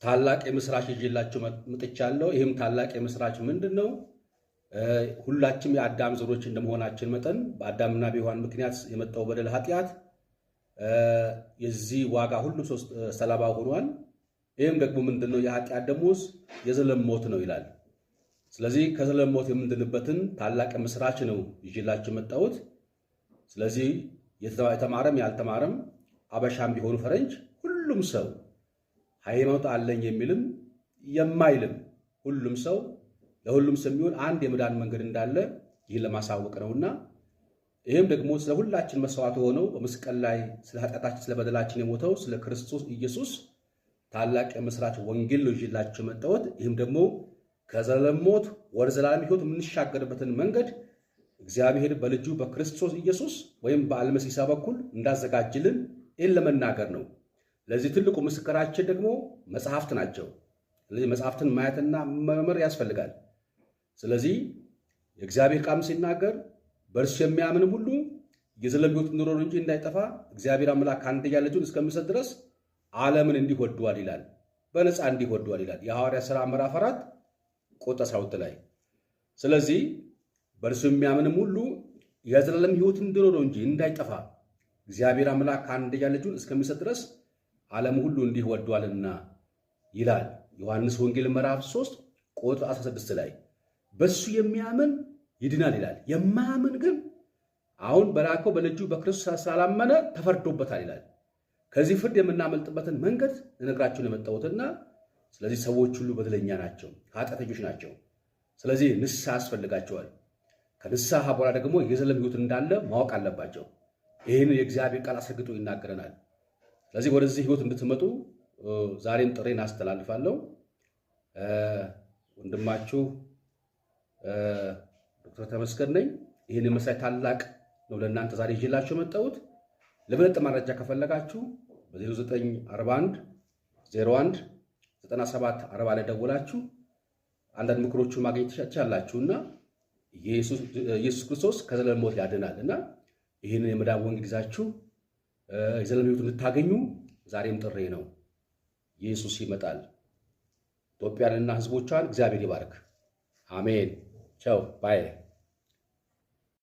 ታላቅ የምስራች ይዤላችሁ መጥቻለሁ። ይህም ታላቅ የምስራች ምንድን ነው? ሁላችንም የአዳም ዘሮች እንደመሆናችን መጠን በአዳምና በሔዋን ምክንያት የመጣው በደል ኃጢአት የዚህ ዋጋ ሁሉም ሰው ሰለባ ሆኗል። ይህም ደግሞ ምንድን ነው? የኃጢአት ደሞዝ የዘላለም ሞት ነው ይላል። ስለዚህ ከዘላለም ሞት የምንድንበትን ታላቅ የምስራች ነው ይዤላችሁ የመጣሁት። ስለዚህ የተማረም ያልተማረም አበሻም ቢሆኑ ፈረንጅ፣ ሁሉም ሰው ሃይማኖት አለኝ የሚልም የማይልም ሁሉም ሰው ለሁሉም ሰው የሚሆን አንድ የመዳን መንገድ እንዳለ ይህን ለማሳወቅ ነውና ይህም ደግሞ ስለ ሁላችን መስዋዕት ሆነው በመስቀል ላይ ስለ ኃጢአታችን ስለ በደላችን የሞተው ስለ ክርስቶስ ኢየሱስ ታላቅ የምስራች ወንጌል ነው ይዤላችሁ የመጣሁት። ይህም ደግሞ ከዘላለም ሞት ወደ ዘላለም ሕይወት የምንሻገርበትን መንገድ እግዚአብሔር በልጁ በክርስቶስ ኢየሱስ ወይም በአልመሲሳ በኩል እንዳዘጋጅልን ይህን ለመናገር ነው። ለዚህ ትልቁ ምስክራችን ደግሞ መጽሐፍት ናቸው። ስለዚህ መጽሐፍትን ማየትና መመርመር ያስፈልጋል። ስለዚህ የእግዚአብሔር ቃልም ሲናገር በእርሱ የሚያምንም ሁሉ የዘላለም ሕይወት እንዲኖረው እንጂ እንዳይጠፋ እግዚአብሔር አምላክ አንድያ ልጁን እስከሚሰጥ ድረስ ዓለምን እንዲህ ወዷል ይላል። በነፃ እንዲህ ወዷል ይላል። የሐዋርያት ሥራ ምዕራፍ 4 ቁጥር 12 ላይ። ስለዚህ በእርሱ የሚያምንም ሁሉ የዘላለም ሕይወት እንዲኖረው እንጂ እንዳይጠፋ እግዚአብሔር አምላክ አንድያ ልጁን እስከሚሰጥ ድረስ ዓለም ሁሉ እንዲህ ወዷልና ይላል። ዮሐንስ ወንጌል ምዕራፍ 3 ቁጥር 16 ላይ በእሱ የሚያምን ይድናል ይላል። የማያምን ግን አሁን በላከው በልጁ በክርስቶስ ስላላመነ ተፈርዶበታል ይላል። ከዚህ ፍርድ የምናመልጥበትን መንገድ ልነግራችሁ ነው የመጣሁትና ስለዚህ ሰዎች ሁሉ በደለኛ ናቸው፣ ኃጢአተኞች ናቸው። ስለዚህ ንስሐ ያስፈልጋቸዋል። ከንስሐ በኋላ ደግሞ የዘላለም ሕይወት እንዳለ ማወቅ አለባቸው። ይህን የእግዚአብሔር ቃል አስረግጦ ይናገረናል። ስለዚህ ወደዚህ ሕይወት እንድትመጡ ዛሬም ጥሪዬን አስተላልፋለሁ። ወንድማችሁ ዶክተር ተመስገን ነኝ። ይህን መሳይ ታላቅ ነው ለእናንተ ዛሬ ይዤላችሁ የመጣሁት። ለበለጠ መረጃ ከፈለጋችሁ በ0941 01 97 40 ላይ ደውላችሁ አንዳንድ ምክሮቹን ማግኘት ትችላላችሁና ኢየሱስ ክርስቶስ ከዘላለም ሞት ያድናል እና ይህንን የመዳን ወንጌል ይዛችሁ የዘላለም ሕይወት እንድታገኙ ዛሬም ጥሪ ነው። ኢየሱስ ይመጣል። ኢትዮጵያንና ሕዝቦቿን እግዚአብሔር ይባርክ። አሜን። ቻው bye።